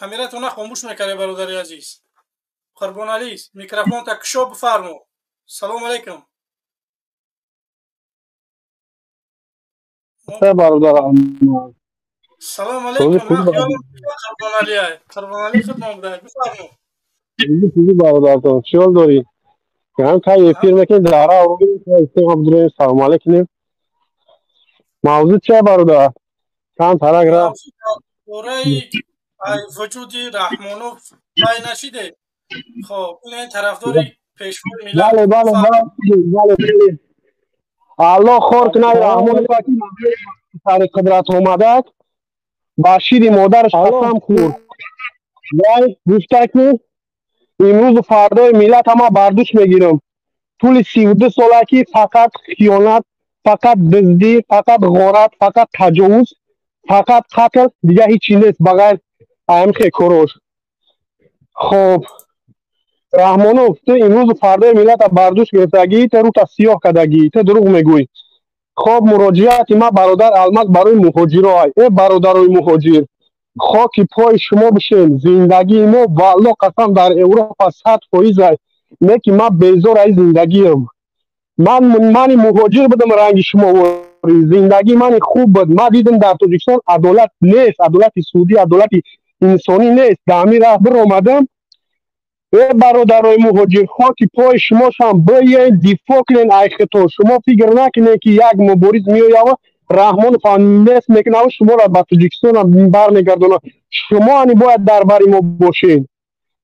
Камератона хомӯш мекарде, бародари азиз. Қурбоналӣ, микрофонта кушо, бифармо. Салом алейкум. Салом алейкум. Қурбоналӣ, Қурбоналӣ худмон буда, бифармо. Бародарто, чӣ ҳол дорӣ? Ҳам кай эфир мекунем, дара салом алейкум. Мавзӯъ чия, бародар? Чанд тарак рафт? Бораи вуҷуди Раҳмонов пай нашиде. Хоб, ин тарафдори пешвои миллат. Бале, бале, бале, бале. Аллоҳ хор кунад Раҳмонов, ки сари қудрат омадак, ба шири модараш қасам хӯрд. Вай гуфта, ки имрӯзу фардои миллат ҳама бар дӯш мегирам. Тӯли 32 сола ки фақат хиёнат, фақат дуздӣ, фақат ғорат, фақат таҷовуз, фақат қатл, дигар ҳеҷ чи нест ба ғайр ҳамихе корош. Хоб, Раҳмонов, ту имрӯзу фардои миллата бар дӯш гирифтагӣ, ту рута сиёҳ кардагӣ, ту дурӯғ мегӯӣ. Хоб, муроҷиати ман, бародар Алмаз, барои муҳоҷиро. Э бародарои муҳоҷир, хоки пои шумо бишем. Зиндагии мо, валло қасам, дар Европа 100%-ай, не ки ман безор аи зиндагиам. Ман мани муҳоҷир будам, ранги шумо, зиндагии мани хуб буд. Ман дидам, дар Тоҷикистон адолат нест, адолати судӣ, адолати инсонӣ нест. Дар ҳамин раҳ биромадам. Э бародарои муҳоҷир, хоки пои шумошам, биёен, дифоъ кунен айхито. Шумо фикр накунед, ки як мубориз меоява, Раҳмонов нест мекунав, шуморо ба Тоҷикистон бармегардонад. Шумо ани бояд дар бари мо бошед.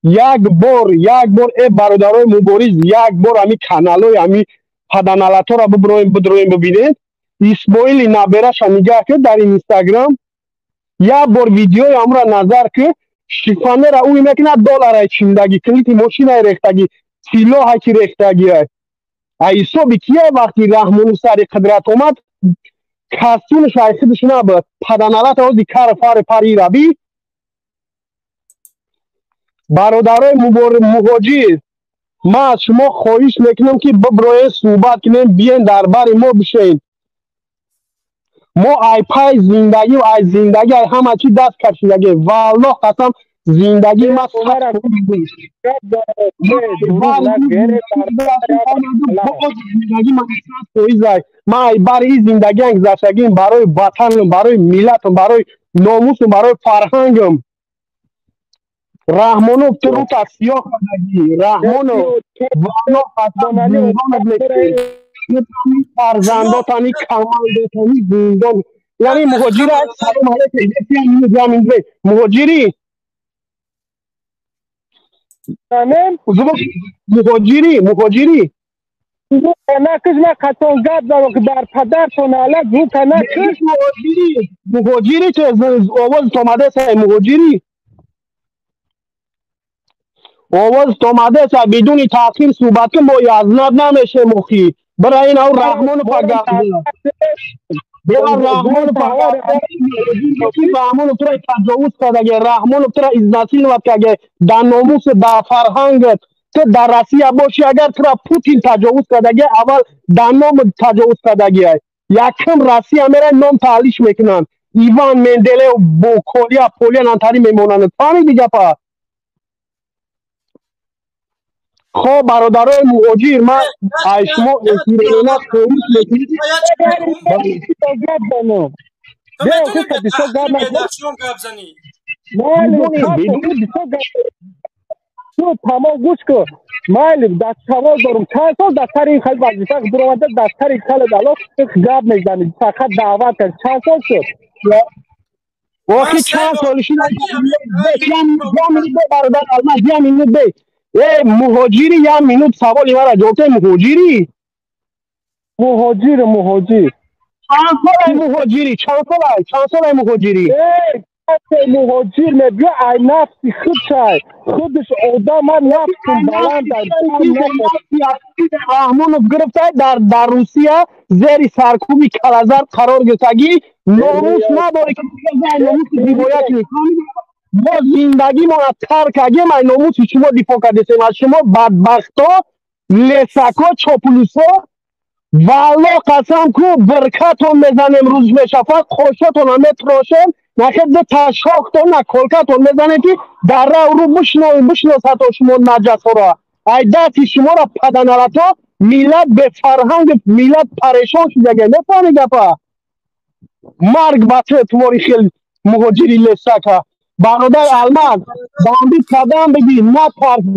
Як бор, як бор, э бародарои мубориз, як бор ҳами каналҳои ҳами паданалаторо бибироем, бидроем, бибинед. Исмоили набераша нигаҳ кун дар Инстаграм, як бор видеои ҳамро назар кун. Шифонера ӯ мекунад, долларай чиндагӣ, килити мошинай рехтагӣ, тиллоҳай ки рехтагиай. А ҳисоби кия? Вақти Раҳмону сари қудрат омад, кастюмш ай худаш набуд. Паданалат ози кар фари пари раби. Бародарои муҳоҷир, ман аз шумо хоҳиш мекунам, ки биброен, суҳбат кунем, биен, дар бари мо бишен. Мо ай пай зиндагӣ, ай зиндагӣ, ай ҳама чи даст кашидагӣ. Валлоҳ қасам, зиндагии ма зиндагӣ ман 100%-ай. Ман ай бари ин зиндагиам гузаштагим барои ватанам, барои миллатам, барои номусам, барои фарҳангам. Раҳмонов, ту рута сиёҳ кардагӣ. Раҳмонов, валлоҳ қасам, зиндонат мекунӣ, фарзандотани, камандотани зиндон. Яъне муҳоҷира, салом алейкум. Муҳоҷирӣ, муҳоҷирӣ, муҳоҷирӣ. Накиш, ма қатон гап задам, ки бар падартон алак зука накиш. Муҳоҷирӣ, муҳоҷирӣ, ки овоз омадеса, муҳоҷирӣ, овоз омадеса, бидуни таъхир суҳбат кун, мо язнат намешем. Охи, бира ин ау Раҳмонов гап, бира Раҳмонов, Раҳмонов тура таҷовуз кардаге, Раҳмонов тура изнасиловать кардаге дар номусу, дар фарҳангат. Ту дар Россия бошӣ, агар тура Путин таҷовуз кардаге, аввал дар ном таҷовуз кардагиай. Якум Россия мерай, ном таълиш мекунанд, Иван Менделеев бо Колия Полия нантарӣ мемонанд. Фаҳмиди гапа? Хоб, бародарои муҳоҷир, ман ай шумо эфирона хоҳиш мекунам. Гап Гап занӣ. Тамом, гӯш кун. Майли, дар савол дорум. Чанд сол дар сари ин хел вазифа буромада, дар сари хеле дало гап мезанӣ, фақат даъват кард, чанд сол шуд? Охи, чанд сол шуд? Бародар Алмаз, я минут бе. Э муҳоҷири, я минут саволи мара ҷавоб де, муҳоҷирӣ. Муҳоҷир, муҳоҷир. Чанд солай муҳоҷирӣ? Чанд солай, чанд солай муҳоҷирӣ? Муҳоҷир мебиё, ай нафси худшай, худаш одама, нафсум баланд. Раҳмонов гирифтай, дар Русия зери саркӯби калазар қарор гирифтагӣ. Номус надорӣ, ки номуси ривоя кунӣ. Мо зиндагимона тарк кардем, ай номуси шумо дифоъ кардесем, аз шумо бадбахто, лесако, чоплусо. Валло қасам ку, биркатон мезанем, рӯз мешафа қошотона метрошем. Нахед ду ташохтон наколкатон мезанем, ки дар рав рӯ бишнавем, бишносато шумо наҷасҳоро. Ай дасти шуморо паданалато миллат бефарҳанг, миллат парешон шудаге. Мефаҳми гапа? Марг ба ту, твори хел муҳоҷири лесака. Бародари алман, бандит қадам бигир, натарс.